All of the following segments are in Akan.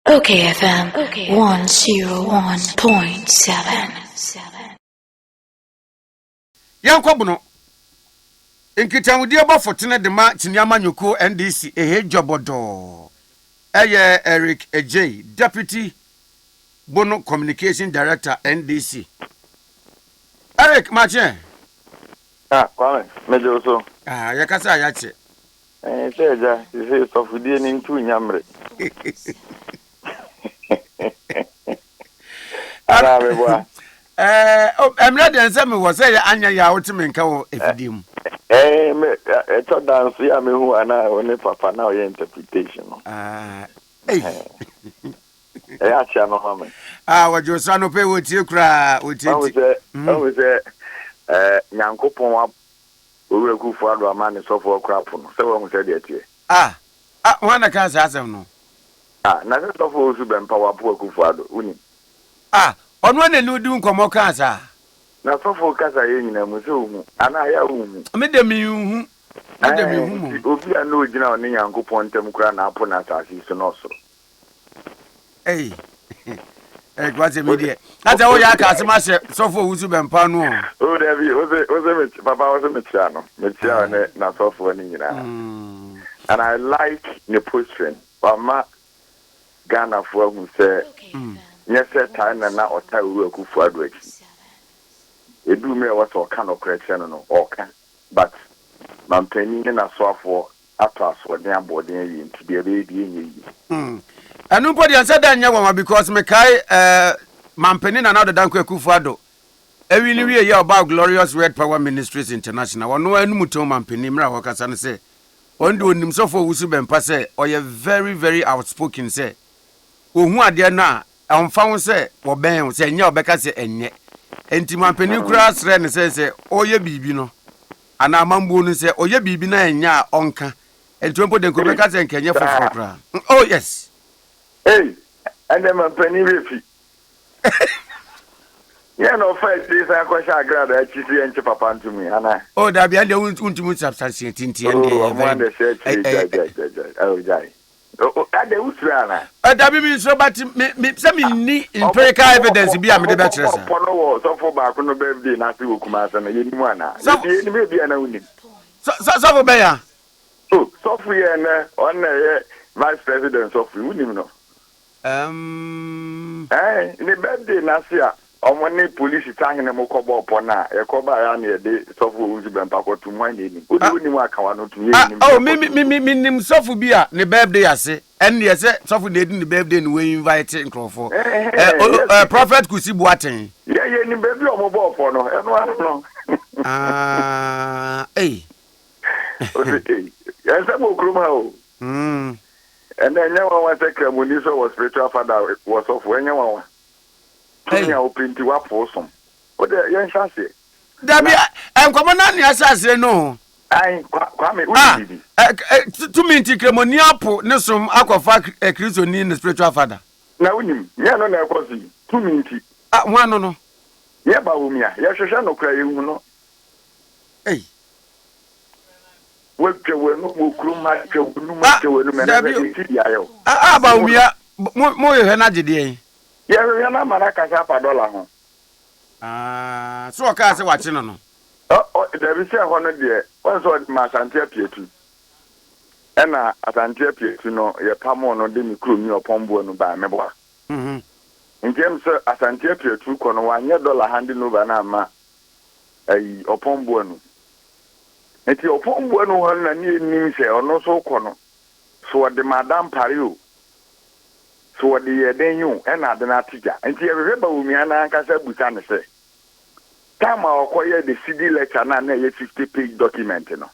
Okay FM 101.7. Yɛnkɔ Bono. Nkitahodie bɔfo tene de ma Kyini Amanyɔkuo NDC Ehe Dwɔbɔdɔɔ ɛyɛ Eric Adjei, Deputy Bono Communication Director NDC. Eric, makye ɛ? Ah, Kwame, megye wo so. Ah, yɛkasa a yɛakyɛ. Ɛɛ sɛ agya, sesei sɔfodie no ntu nnya mmere. Anaa meboa? Ɛɛ, mmerɛ deɛ nsɛ mewɔ sɛ yɛ anyɛ yɛ a wote me nka wɔ afidie mu. Ɛɛ, me ɛtɔ da nso yɛ a mehu anaa wo ne papa na ɔyɛ interpretation no. Ah, ei. Ɛyɛ akyea no ma me. Ah, wɔgye wo so anɔpɛ yi wɔtie koraa, wɔtie Ɔhu nti. sɛ, ɔhu sɛ, ɛɛ, Nyankopɔn Owura Akuffo Addo ama ne sɔfoɔ kora po no, sɛ wahu sɛdeɛ ɛteɛ? Ah! Ah! Hwan na kaa saa asɛm no? Ah! Na sɛ sɔfoɔ Owusu Bɛmpa wapo Akuffo Addo, wonim? Ah! Ɔno ara na ne wo di nkɔmmɔ kaa saa? Na sɔfoɔ kasa yɛ nyinaa mu, sɛ wohu, anaa yɛ a wonhu? Me de menhu, me de Ɛɛ, menhu nti mmom. obi a na ogyina ɔne Nyankopɔn ntam koraa na apo no asase yi so ne ɔsoro. Ei, Eric w'asɛm yi deɛ, asɛ woyɛ aka asɛm ahyɛ sɔfo owusu bɛmpa no o. O dabi, wose wose me papa wose mekyia no, mekyia ɔne n'asɔfoɔ no nyinaa. And I like ne posturing, wama Ghanafoɔ ahu sɛ nyɛ sɛ tae na na ɔtae Owura Akufo Addo akyi. Ɛduru mmerɛ a ɛwɔ sɛ ɔka nɔkorɛ kyerɛ no no, ɔka. But mampanin ne n'asoafoɔ atɔ asoɔden aboɔden awie nti deɛ ɛbɛyɛ biara ɛnyɛ yie. Mm. Ɛno mpo deɛ ɛnsɛ da nyɛ nwanwa because mekae eh, Mampanin Nana Addo Dankwa Akufo Addo awi no wie yɛ ɔbaa Glorious Word Power Ministries International ɔno anum tɔn mampanin mmerɛ a ɔkasa no sɛ ɔno deɛ ɔnim sɔfo Owusu Bɛmpa sɛ ɔyɛ very very outspoken sɛ ɔhu adeɛ no a Ɛmfa ho sɛ wɔbɛn wo, sɛ ɛnyɛ a ɔbɛka sɛ ɛnyɛ. Enti manpanin koraa srɛɛ no sɛ sɛ ɔreyɛ biribi no, anaa amambuo no, sɛ ɔyɛ biribi na ɛnyɛ a ɔnka. Enti mpo de nka ɔbɛka sɛ nka ɛnyɛ foforɔ koraa. Oh yes. Ei, ɛnneɛ manpanin werɛ fi. Yɛn na ɔfa akyire san kɔhyɛ agradaa akyi sɛ yɛnkye papa ntom yi, anaa? Oh dabi, ɛndeɛ wontumi substantiate nti ɛndeɛ Oh, ɛyɛ ɔmo very, ara na ɛhyɛ akyire, gyae, gyae, gyae, gyae, oh gyae. Adɛn, wosuro anaa? Dabi, mensuro, but me, me, sɛ menni empirical evidence bi a mede bɛkyerɛ saa. Ɔmo kɔbɔɔ pɔ no wɔ sɔfo baako no birthday no ase wɔ Kumase no, yɛnim anaa? Yɛde yɛnim, ebia na wonim. Sɔfo bɛn a? Oh, sɔfo yi a ɛnnɛ ɔno na ɛyɛ vice president sɔfo yi, wonim no? Um. Ɛɛ, ne birthday no ase a ɔmo ne polisi sahene mo kɔbɔɔ pɔ no a, yɛkɔ baeɛ a na yɛde sɔfo Owusu Bɛmpa kɔtom, hwan na ɛnim? Wo deɛ wonim a ka w'ano tom, yɛn Ah, nnim oh, deɛ me, me, ɛkɔto me, so. me, menim sɔfo bi a ne birthday ase, ɛnneɛ sɛ sɔfo na ɛdi ne birthday no wɔ invite nkurɔfoɔ. Ɛhɛn, Eh, oh, yes. eh, Prophet Kusi Boateng. Yɛ, yɛnim baabi a ɔmo bɔɔ pɔ no, ɛno ano no. Ah, ei. Ose, ei, yɛn nsɛm wɔ kurom ha o. Ɛnna ɛnyɛ nwanwa sɛ Kramoni sɛ ɔwɔ spiritual father wɔ sɔfo, ɛnyɛ nwanwa. Tumi a wopɛ nti woapo wo som. Wo deɛ yɛnhyɛ aseɛ. Dabi, Na. nkɔmɔ no anea hyɛ aseɛ no o. Ae, Kwame, wonim Ah, biribi? tumi nti Kramoni apo ne som akɔfa Kristoni ne spiritual father. Na wonim, nyɛ ɛno na ɛkɔ so yi, tumi nti. Ah, hwan no no? Nyɛ Bawumia, yɛhwehwɛ no koraa yɛnhu no. Ei. Woatwa w'anum wɔ kurom ha, atwa w'anum, Ah, atwa w'anum, ɛnɛ dabi hwɛ o. deɛ ɛsi de ayɛ wo. Ah, ah, Bawumia, mo, mo hwehwɛ no agye deɛn? Yɛhwehwɛ no ama no akasa afa dɔla ho. Ah, so ɔkaa sɛ wakye no no? Ɔ, ɔ, dabi sɛ ɛhɔ no deɛ, wɔn sɛ ɔde ma Asante Apiatu. Ɛna Asante Apiatu no, yɛpamoo no de ne kurom ni Ɔpɔnboa no baa meboa. Mhm. Nti ɛm sɛ Asante Apiatu kɔ no, wanyɛ dɔla handing over no amma ayi, Ɔpɔnboa no. Nti Ɔpɔnboa no hɔ no na ne yɛnim sɛ ɔno nso kɔ no, so ɔde ma Dampare o, so ɔde yɛ dɛn o, ɛna ade no ate gya. Nti yɛhwehwɛ Bawumia no ankasa bisa no sɛ, time a ɔkɔyɛɛ the Cedi lecture no a na ɛyɛ 50 page document no,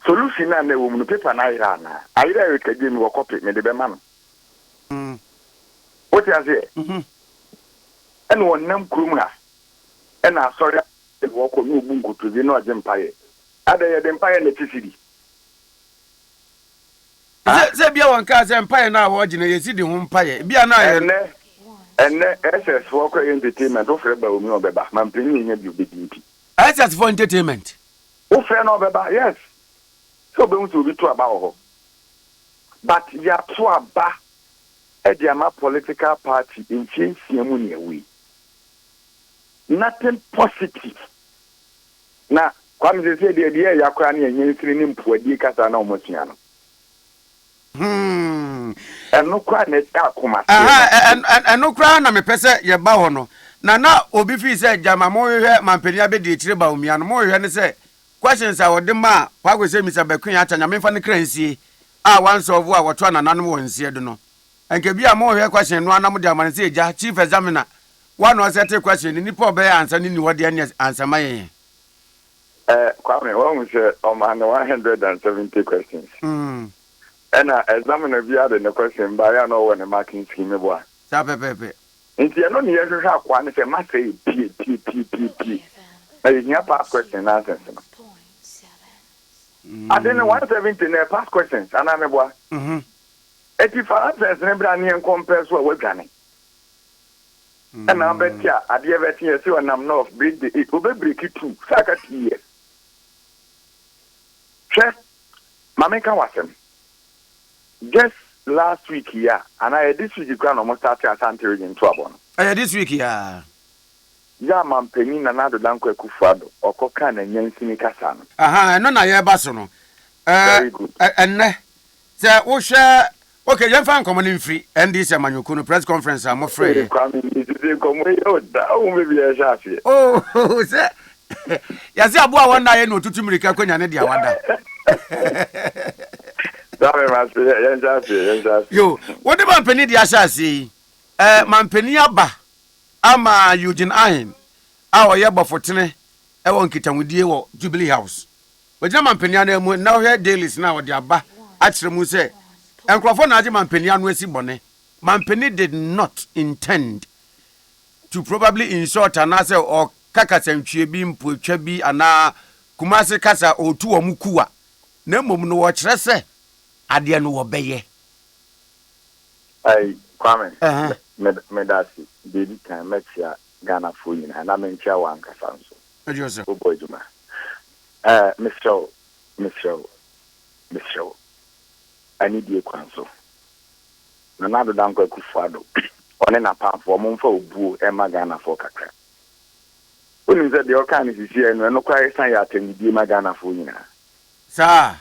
solution no a na ɛwɔ mu no, paper no ayera anaa? Ayera a Eric Adjei mewɔ copy, mede bɛma no. Wote aseɛ? Ɛna ɔnam kurom ha, ɛna asɔre a wɔkɔ na ɔbu nkotodwe na ɔgye mpaeɛ. Adɛn, yɛde mpaeɛ na ɛte sidi? Sɛ sɛ bia wɔn kaa sɛ mpaeɛ no a wɔgye no yɛ sidi ho mpaeɛ bia na yɛ. Ɛnɛ ɛnɛ SS foɔ kɔ yɛ entertainment wo frɛ Bawumia ɔbɛba mampanin ɔnya bi ɔbɛdi nti. SS foɔ entertainment. Wo frɛ no ɔbɛba yes sɛ ɔbɛhu sɛ obi to aba wɔ hɔ but yɛato aba. De ama political party mfie 6 mu nea wei. Nothing positive. Na Kwame, sɛ deɛ ɛyɛ koraa ne ɛnyɛ nsini ne mpoadie kasa na ɔmo sua no. Ɛno koraa na ɛda akoma seɛ no. Ɛno koraa na mepɛ sɛ yɛba hɔ no. Na obi fii sɛ gyama mohwehwɛ mampanin abɛdi akyire Bawumia no, mohwehwɛ ne sɛ questions a wɔde maa Kwago sɛ Mr. Bɛkoe Ata, Nyame mfa ne kra nsie, a wansɔɔvo a wɔto anananom wɔ nseɛ do no. Nka bi a mohwehwɛ question no ana mode ama no sɛ agya chief examiner woa na ɔsɛte question no, nipa a ɔbɛyɛ ansa no nni hɔ deɛ, ɛneɛ ansa ma yɛn. Kwame, wahu sɛ ɔmaa no 170 questions. Ɛna examiner biara de ne question baeɛ a na ɔwɔ ne marking scheme boa. Saa pɛpɛɛpɛ. Nti ɛno ne yɛhwehwɛ akoa no sɛ masa yɛ pie pie pie pie pie. Na yɛhia past question nonsense no. Ade no 170 na past questions anaa meboa? Eti fa answers ne bra ne yɛn compare so a wadwane. Ɛna wobɛte a adeɛ bɛte yɛ sɛ ɔnam north break the eight, obɛ break two sɛ aka 2 years. Hwɛ, ma menka w'asɛm. Just last week yi a anaa yɛ this week kora na ɔmo start Asante Region to abɔ no. Ɛyɛ this week ya. Yɛ amanpanin Nana Addo Dankwa Akufo-Addo ɔkɔ kaa na nyansini kasa no. Aha, ɛno na yɛreba so no. Very good. Ɛnnɛ sɛ wohwɛ, okay, yɛmfa nkɔmmɔ no mfiri NDC amanyɔkuo no press conference a mofrɛeɛ. Ee, Kwame, mesese nkɔmmɔ yi ɔda wo baabi a ɛhyɛ aseɛ. Oh, sɛ yɛsɛ aboa a wɔnna yɛ na ɔtutu mmirika kɔnya ne deɛ wada. Kwame, mase yɛnhyɛ aseɛ, yɛnhyɛ aseɛ. Yo, wode mampanin de ahyɛ aseɛ yi, mampanin aba ama Eugene Ahen a ɔyɛ bɔfotene wɔ nkitahodie wɔ Jubilee House. Wɔgyina mampanin anan mu na wohwɛ dailies no a wɔde aba akyerɛ mu sɛ nkurɔfoɔ na agye mampanin ano asi bɔne. Mampanin did not intend to probably insult anaasɛ ɔka kasantwie bi, mpoatwa bi anaa Kumase kasa ɔretu wɔn kuwa, na mmom no wɔkyerɛ sɛ adeɛ no wɔbɛyɛ. Ai, Kwame, meda ase. Deɛ ɛdi kan, mɛkyea Ghanafoɔ nyinaa na menkyea wo ankasa nso. Wobɔ adwuma. Mesrɛ wo, mesrɛ wo, mesrɛ wo, anidie kwan so. Nana Addo Dankwa Akufo-Addo, ɔne n'apamfoɔ, momfa obuo mma Ghanafoɔ kakra. Wonim sɛ deɛ ɔkaa no sisiɛ no, ɛno koraa ɛsan yɛ atɛnnidie ma Ghanafoɔ nyinaa. Saa.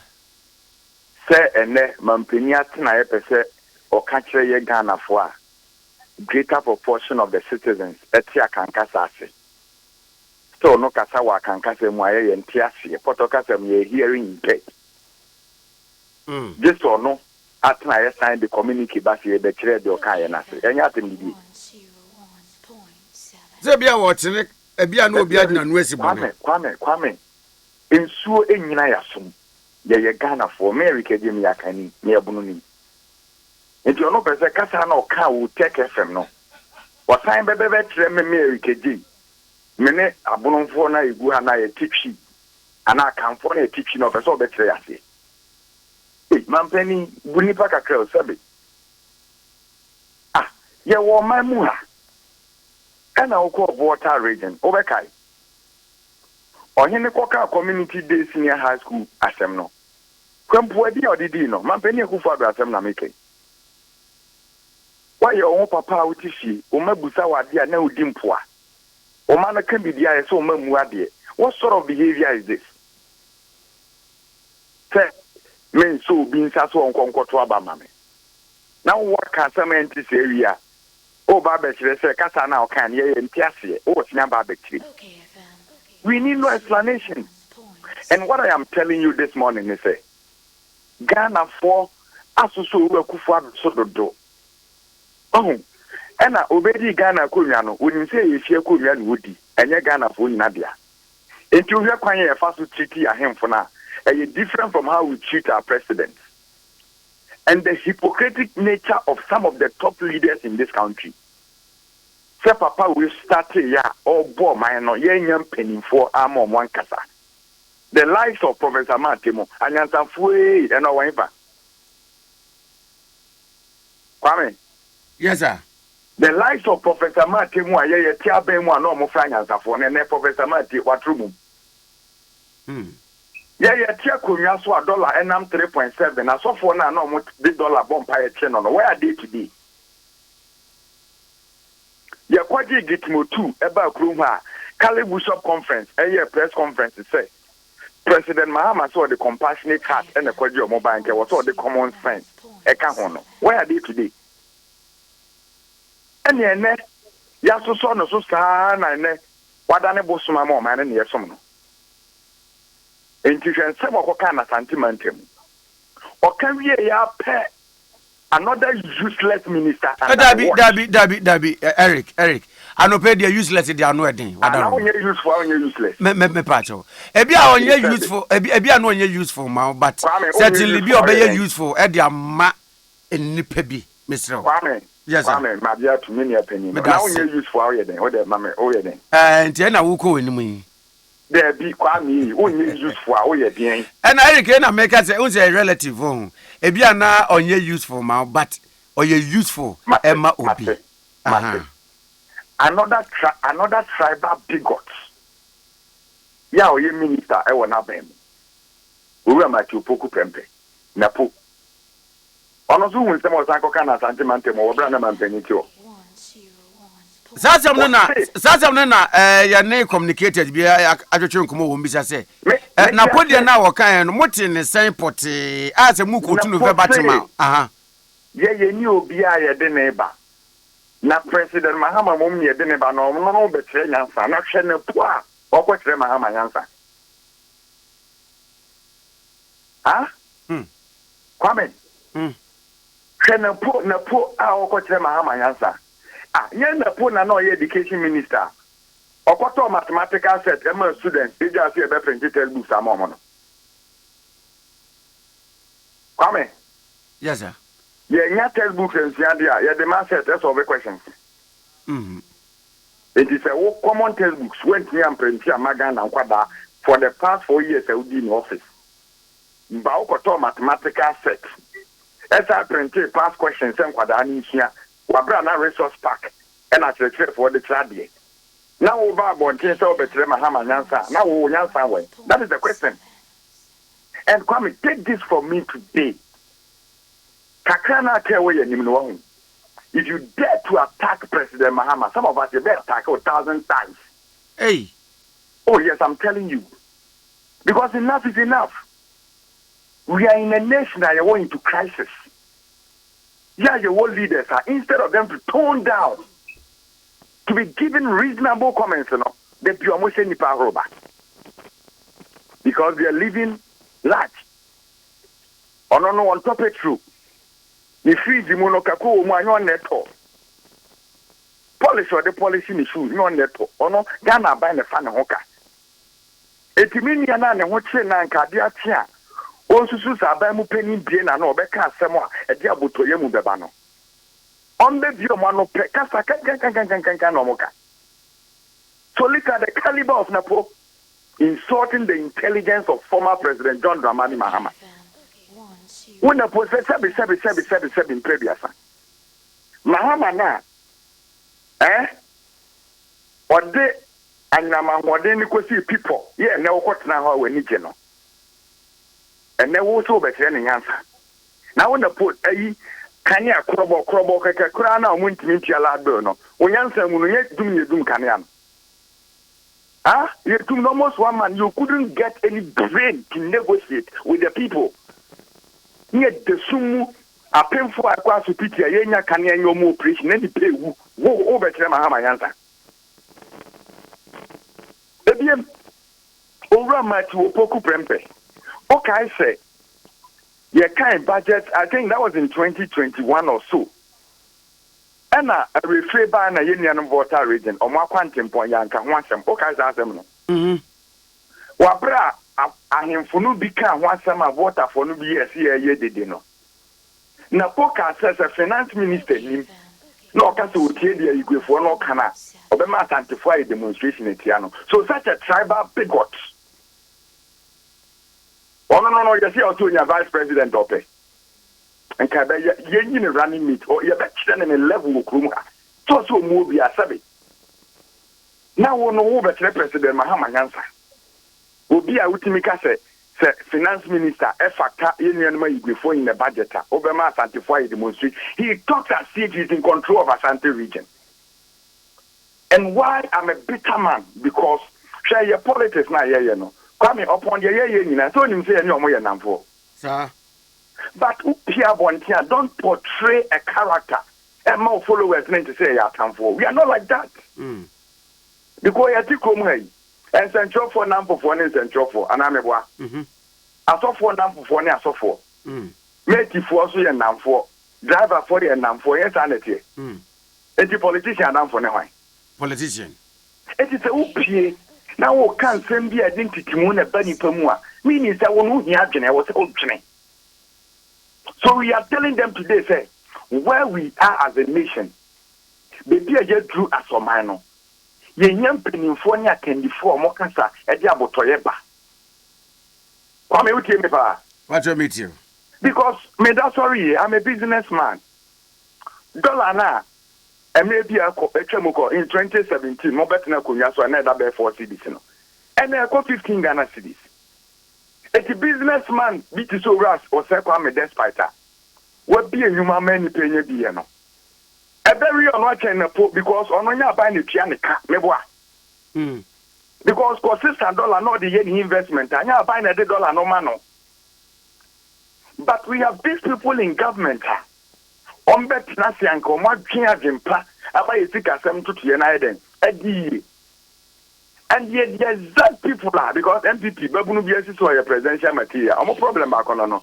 Sɛ ɛnnɛ mampanin atenaeɛ pɛ sɛ ɔka kyerɛ yɛ Ghanafoɔ a, greater proportion of the citizens ɛte akankasa ase. Still no kasa wɔ akankasa mu a yɛyɛ nte aseɛ. Pɔtɔ kasa mu yɛ hearing impaired. Gye sɛ ɔno atenaeɛ san de communique ba sɛ yɛbɛkyerɛ deɛ ɔkaeɛ no ase. Ɛnyɛ atɛnnidie. Sɛ bi a wɔkyene ebi a na obi agyina no asi bɔne. Kwame, Kwame, Kwame, nsuo nnyina yɛasom. Yɛyɛ Ghanafoɔ. Me Eric Adjei meyɛ Akanni, meyɛ Bononi. Nti ɔno pɛ sɛ kasa na ɔkaa wɔ Tech FM no, ɔsan bɛbɛ bɛkyerɛ me me Eric Adjei, me ne abonomfoɔ no a yɛgu ha no a yɛte Twi anaa Akanfoɔ no a yɛte Twi no, ɔpɛ sɛ ɔbɛkyerɛ yɛ aseɛ. Ei, mampanin, bu nnipa kakra o, sɛbe. Ah, yɛwɔ ɔman mu ha, ɛna wokɔɔ Volta Region, wobɛkae? Ɔhene kɔkaa Community Day Senior High School asɛm no. Kwampuadi a ɔde dii no, Mampanin Akufo-Addo asɛm na meka yi. Woayɛ wo ho papa a wote fie, wo mma bisa wo adeɛ a na wodi mpoa. Wo mma no ka biribi a ɛsɛ wo mma mmu adeɛ. What sort of behavior is this? Sɛ mensɔ obi nsa so ɔnkɔ nkɔto aba ma me. Na wowɔ aka asɛm a ɛnte sɛ awie a, woba abɛkyerɛ sɛ kasa no a ɔkaa no yɛyɛ nte aseɛ. Wowɔ sene aba abɛkyerɛ mu. We need no explanation. And what I am telling you this morning is sɛ Ghanafoɔ asosɔ Owura Akufo-Addo so dodo. Ɔho, ɛna obedi Ghana akonnwa no, onim sɛ ɛyɛ fie akonnwa na odi, ɛnyɛ Ghanafoɔ nyina dea. Enti wohwɛ kwan a yɛfa so treat ahemfo no a, ɛyɛ different from how we treat our presidents. And the hypocritic nature of some of the top leaders in this country. Sɛ papa wei startee yɛ a ɔrebɔ ɔman no, yɛanya mpanimfoɔ ama ɔmo ankasa. The likes of Professor Matemo, anyansafoɔ ee, ɛna ɔwɔ hefa? Kwame. Yes, sir. The likes of Professor Matemo a yɛyɛ te abɛn mu a na ɔmo fra anyansafoɔ no, ɛnɛ Professor Mate watoro mum. Yɛyɛ te akonnwa so a dollar ɛnam 3.7, asɔfoɔ no a na ɔmo de dollar bɔ mpaeɛ kye no, where are they today? Yɛkɔgyee Gitmo 2 baa kurom hɔ a, Caleb Wusop Conference yɛɛ press conference sɛ President Mahama sɛ ɔde compassionate heart na ɛkɔgyee wɔn bae, nka ɛwɔ sɛ ɔde common sense ka ho no. Where are they today? Ɛnea ɛnnɛ yɛasosɔ no so saa ara na ɛnnɛ wadane bosom ama ɔman no na yɛsom no. Enti hwɛ nsɛm a ɔkɔkaa no Asante mantam. Ɔka wieeɛ ara pɛ, another useless minister under the Dabi, watch. dabi, dabi, dabi, Eric, Eric. Anɔpa yi deɛ useless deɛ ano ɛden. Ah, Wada na no. wonyɛ useful a wonyɛ useless. Me me me pa kyɛw. Ebi a Okay, ɔnyɛ sɛbe. useful, ebi a no ɔnyɛ useful ma wo, but Kwame, wonyɛ certainly bi useful a a woyɛ ɔbɛyɛ dɛn? useful ɛde ama nnipa bi. Mesrɛ wo. Kwame, Yes, sir. Kwame, made ato me nua panyin no. Meda Na ase. wonyɛ useful a woyɛ dɛn? Wode ma me, woyɛ dɛn? Ɛɛ, nti ɛna wokɔ w'anim yi. Daabi, Kwame yi, wonyɛ useful a woyɛ deɛn? Ɛna Eric ɛna meka sɛ, wohu sɛ ɛyɛ relative ho. Ebi a na ɔnyɛ useful ma wo, but ɔyɛ useful Mate, ɛma obi. mate, mate. Another tribal bigot yɛ a ɔyɛ minister ɛwɔ n'aban mu. Owura Matthew Poku Prempeh, Napo. Ɔno nso hu nsɛm a ɔsan kɔka no Asante mantam wɔ berɛ a na mampanyin te hɔ. Saa asɛm no na Ɔse saa asɛm no na yɛne communicators bi atwetwe nkɔmmɔ wɔ mu bisa sɛ me mete Napo deɛ ase no a wɔkaeɛ no, mote ne sɛn pɔtee a sɛ mokɔtu no Napo verbatim a se aha? Yɛyɛ ne obiara a yɛde ne ba, na President Mahama mmom ne yɛde ne ba, na ɔno no bɛkyerɛ nyansa. Na hwɛ Napo a ɔkɔkyerɛ Mahama nyansa. Ah? Kwame, hwɛ Napo, Napo a ɔkɔkyerɛ Mahama nyansa. Ah, nyɛ Napo na na ɔyɛ education minister a ɔkɔtɔɔ mathematical set ɛmaa students egyaa sɛ yɛbɛprinte textbooks ama wɔn no. Kwame. Yes, sir. Yɛnya textbooks nsua deɛ a, yɛde ma set ɛsolve questions. Enti sɛ wo common textbooks woantumi amprinte amma Ghana nkwadaa for the past 4 years a wodii ne office, ba wokɔtɔɔ mathematical set ɛsan printee past questions sɛ nkwadaa no nsua wɔ a na resource pack ɛna akyerɛkyerɛfoɔ de kyerɛ adeɛ, na woba abɔnten sɛ wobɛkyerɛ Mahama nyansa a, na wo nyansa wɛn? That is the question. And Kwame, take this from me today, kakra na aka ɛwɔ yɛn anim no, wahu, if you dare to attack President Mahama, some of us yɛbɛ attack you a thousand times. Hey. Oh yes, I'm telling you, because enough is enough. We are in a nation a yɛwɔ into crisis. Yeah, yɛwɔ leaders are, instead of them to tone down, to be given reasonable comments no, they be almost nipa ahorow ba because they are living large. Ɔno no ɔntɔ petrol, ne fridge mu no kako wɔ mu a nyɛ ɔno na ɛtɔ, polish ɔde polish ne shoes nyɛ ɔno na ɛtɔ. Ɔno Ghana aban na ɛfa ne ho ka. Eti me nua no a ne ho kyerɛ na nka ade akye a ɔnsusu sɛ aban mu panyin bie na no ɔbɛka asɛm a ɛde abotɔyɛ mu bɛba no, ɔmbɛbie ɔmo ano pɛ kasa kankankankankankan na ɔmo ka. So look at the caliber of Napo insulting the intelligence of former President John Dramani Mahama. Wo Napo, sɛ sɛbi sɛbi sɛbi sɛbi sɛbi mpere biasa, Mahama na ɔde anyinam ahoɔden ne kɔsii pipɔ yɛ ɛnɛ wokɔtena hɔ a w'ani gye no, ɛnɛ wo sɛ wobɛkyerɛ ne nyansa. Na wo Napo ayi kanea korɔbɔ korɔbɔ kɛkɛ koraa na ɔmo ntumi ntua light bill no, wo nyansa mu no nyɛ dum ne yɛdum kanea no. Ah, yɛdum no almost one month. You couldn't get any brain to negotiate with the people. Ne yɛda sum mu, apemfo a ɛkɔ asopiti a yɛnya kanea nyɛ ɔmo operation na nipa ewu. Wo wobɛkyerɛ Mahama nyansa? Ebiem, Owura Matthew Opoku Prempeh, wokae sɛ yɛkan budget, I think that was in 2021 or so, ɛna awerɛfire baa na yɛn nuanom Volta Region ɔmo akwantempɔn yɛanka ho asɛm. Wokae saa asɛm no? Wabere a ahemfo no bi kaa ho asɛm a Voltafoɔ no bi yɛ sɛ yɛyɛ dede no, na po kaa sɛ finance minister nim na ɔka sɛ otie deɛ Ayigwefoɔ no ɔka no a, ɔbɛma Asantefoɔ ayɛ demonstration atia no. So such a tribal bigot, ɔno no yɛsɛ ɔsɛ onya vice president ɔpɛ nka ɛbɛyɛ yɛnyi ne running mate, yɛbɛkyerɛ ne level wɔ kurom ha sɛ ɔsɛ ɔmu obi asɛbe. Na wo no wo bɛkyerɛ President Mahama nyansa? Obi a wotumi ka sɛ finance minister ɛfa ka yɛn nuanom Ayigbefoɔ in the budget a, wobɛma Asantefoɔ ayɛ demonstrate. He talks as if he's in control of Asante Region. And why I'm a bitter man, because hwɛ yɛ politics na yɛyɛ no, Kwame, ɔpɔn deɛ yɛyɛ nyinaa sɛ onim sɛ yɛne ɔmo yɛ nnamfoɔ. Saa. But wopie abɔnten a, don't portray a character ɛma wo followers ne nte sɛ yɛyɛ atamfoɔ. We are not like that. Because yɛte kurom ha yi, nsɛntwerɛfoɔ namfofoɔ ne nsɛntwerɛfoɔ anaa meboa? Asɔfoɔ namfofoɔ ne asɔfoɔ. Mɛtifoɔ nso yɛ nnamfoɔ, driverfoɔ yɛ nnamfoɔ, yɛn saa na ɛteɛ. Eti politician adamfo ne hwan? Politician. Eti sɛ wopie na woka nsɛm bi a ɛde ntitimu na ɛba nipa mu a, meaning sɛ wo no wohia adwene, ɛwɔ sɛ wodwene. So we are telling them today sɛ where we are as a nation, beebi a yɛduru asɔman no, yɛhia mpanimfoɔ ne akandifoɔ a wɔn kasa ɛde abotɔyɛ ba. Kwame, wotie me paa? Wakyɛ me tie. Because meda sɔre yie, I'm a business man. Dollar na mmerɛ bi a ɛkɔ atwa mu kɔ in 2017, mobɛtena akonnwa so a, na ɛda bɛyɛ 4 cedis no, ɛna ɛkɔ 15 Ghana cedis. Eti business man bi te sɛ Owura Ɔsɛ Kwame Despite a wabie nnwuma ama nipa nya bi yɛ no, ɛbɛwe ɔno atwɛn na po because ɔno nyɛ aban na etua ne ka, meboa? Because kɔ sisa dollar na ɔde yɛ ne investment a, nyɛ aban na ɛde dollar no ma no. But we have these people in government a ɔmbɛtena ase anka ɔmo adwen adwempa aba yɛ sikasɛm ntotoyɛ no ayɛ dɛn adi yie, and yɛ the exact people a, because NPP babunu bi asi so ɔyɛ presidential material. Ɔmo problem baako no,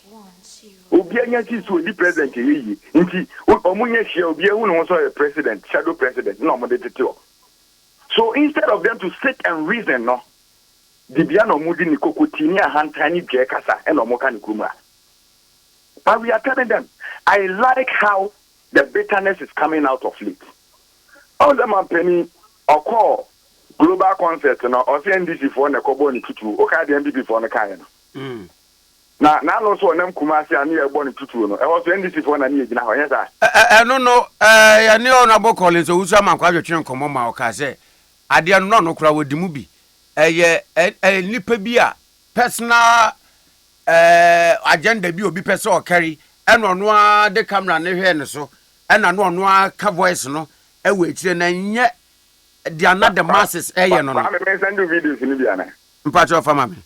obi anya si so odi president yɛ yie nti ɔmo nya hyia obi ehu ne ho sɛ ɔyɛ president, shadow president, na ɔmo de tete hɔ. So instead of them to sit and reason no, dibia na ɔmo di ne kokoti ne ahantan ne dwɛ kasa ɛna ɔmo ka ne kurom a. But we are telling them, I like how the bitterness is coming out of late. Ɔn sɛ mampanin ɔkɔɔ Global Concert no, ɔsɛ NDC foɔ na ɛkɔbɔ ne tutuo. Wokaa deɛ NPP foɔ no kaeɛ no? Na n'ano nso ɔnam Kumase a ne yɛbɔ ne tutuo no, ɛhɔ so NDC foɔ na ne yɛgyina hɔ, ɛnyɛ saa? Ɛno no, yɛne Honorable Collins Owusu Amankwa adwetwe nkɔmmɔ ma ɔkaa sɛ adeɛ no na ɔno koraa wɔdi mu bi. Ɛyɛ nnipa bi a personal agenda bi obi pɛ sɛ ɔkari, ɛna ɔno ara de camera ne hwɛɛ ne so, ɛna no ɔno ara ka voice no ɛwɔ akyire na nyɛ deɛ na the masses ɛyɛ no. Kwame, me send you videos ni bi ana? Mpakyɛ, ɔfa ma me.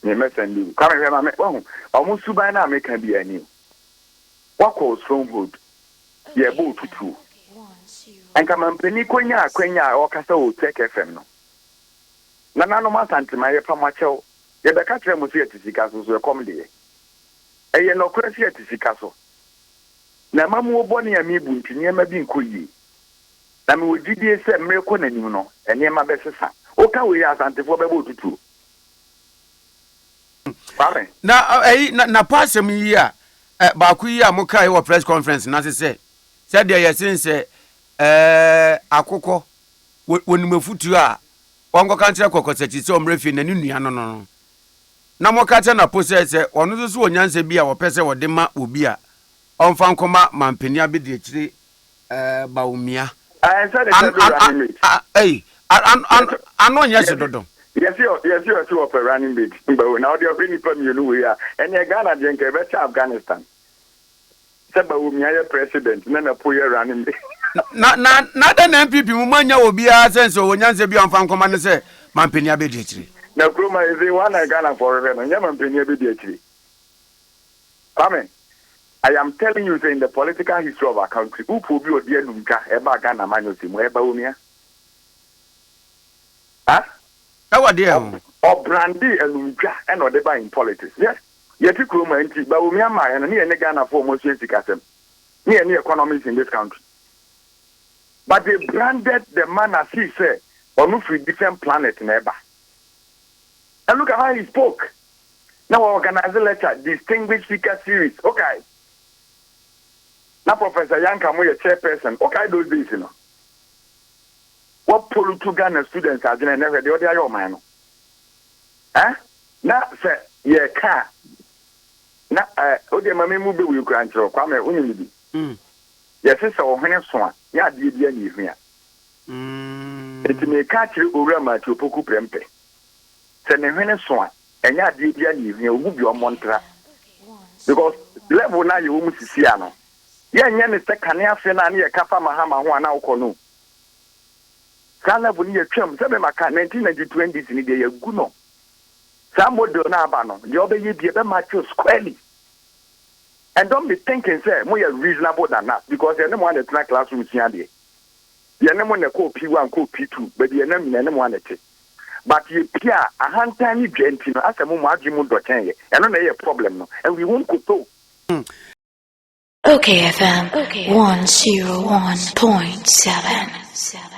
Me mɛ send you. Kwame, hwɛ ma me, wahu ɔmo suban na meka bi ani o. Wakɔ stronghold, yɛbɔ otutuo. Nka mampanin konya akwanya a ɔkasa wɔ Tech FM no. Nananom Asantema, yɛpa mo akyɛw. Yɛbɛka kyerɛ mo sɛ yɛte sika so so ɛkɔm deɛ. Ɛyɛ nɔkorɛ sɛ yɛte sika so. Na ɛma mo bɔne a mebu nti nneɛma bi nkɔ yie. Na mewɔ gyidie sɛ mmerɛ kɔ n'anim no, nneɛma bɛsesa. Woka wei a, Asantefoɔ bɛbɔ otutuo. Kwame. Na ɛyi na pa asɛm yi a baako yi a mokae wɔ press conference n'ase sɛ sɛdeɛ yɛsen sɛ akokɔ wɔnim afutuo a wɔnkɔka nkyerɛ kɔkɔsakyi sɛ ɔmmerɛ fie na ne nua no, na moka kyerɛ Napo sɛ ɔno nso so wɔ nyansa bi a wɔpɛ sɛ wɔde ma obi a ɔmfa nkɔma mampanin abɛdi akyire Bawumia. Ɛnsɛ de sɛ bi running mate. Ɛyi ano nyɛ hye dodo. Yɛsi ɔsi wɔpɛ running mate mbawo na ɔde ɔhwɛ nipa mmienu wei a, ɛnɛ Ghana deɛ nka ɛbɛkyɛ Afghanistan sɛ Bawumia yɛ president na Napo yɛ running mate. Na dɛ na NPP mu manya obiara sɛ nsɛ ɔwɔ nyansa bi a ɔmfa nkɔma no sɛ mampanin abɛdi akyire. Na kurom a yɛsɛ wɔn na Ghana fɔ hwehwɛ no nyɛ mampanin abɛdi akyire. Kwame, I am telling you say in the political history of our country, wopɛ obi a ɔde anumtwa ɛba Ghana manyɔsɛ mu, ɛba Bawumia. Ha? Ɛwɔ deɛ ho. Ɔbrande anumtwa ɛna ɔde ba in politics. Yes, yɛte kurom a nti Bawumia maa yɛ no ne yɛ ne Ghanafoɔ a wɔasua sikasɛm ne yɛ ne economics in this country. But they branded the man as if sɛ ɔno firi different planet na ɛba. And look at how he spoke. Na wɔ organize lecture, distinguished speaker series. Okay. Na Professor Yanka mo yɛ chairperson. Okay, those days no. Wɔ pollute Ghana students adwene na hwɛ deɛ ɔde ayɛ ɔman no. Eh? Na sɛ yɛka a, na o deɛ ma me mu bɛwei kura nkyerɛ wo, Kwame, wonim bi. Yɛse sɛ ɔhene so a, nyɛ adeɛ bi a na ehua. Nti meka akyerɛ Owura Matthew Opoku Prɛmpɛ sɛ ne hwene so a, ɛnyɛ adeɛ bi a na ehua, ohu bi ɔmmɔ ntra. Because level na yɛwɔ mu sisi a no, yɛnyɛ ne sɛ kane afe no a ne yɛka fa Mahama ho a na wokɔ no. Saa level no yɛtwam sɛ mema ka 1992 NDC no deɛ, yɛgu no. Saa model no aba no deɛ, ɔbɛyɛ bi ɛbɛma kyerɛ squarely, and don't be thinking sɛ moyɛ reasonable than us, because yɛne mo ana tena classroom sua adeɛ, yɛne mo na ɛkɔɔ P1, kɔɔ P2, baabi yɛnam nyina yɛne mo ana te, but yɛpie a, ahantan ne dwa nti no, asɛ mo adwe mu dɔkyɛn yɛ. Ɛno na ɛyɛ problem no, and we won't koto. Okay FM 101.7.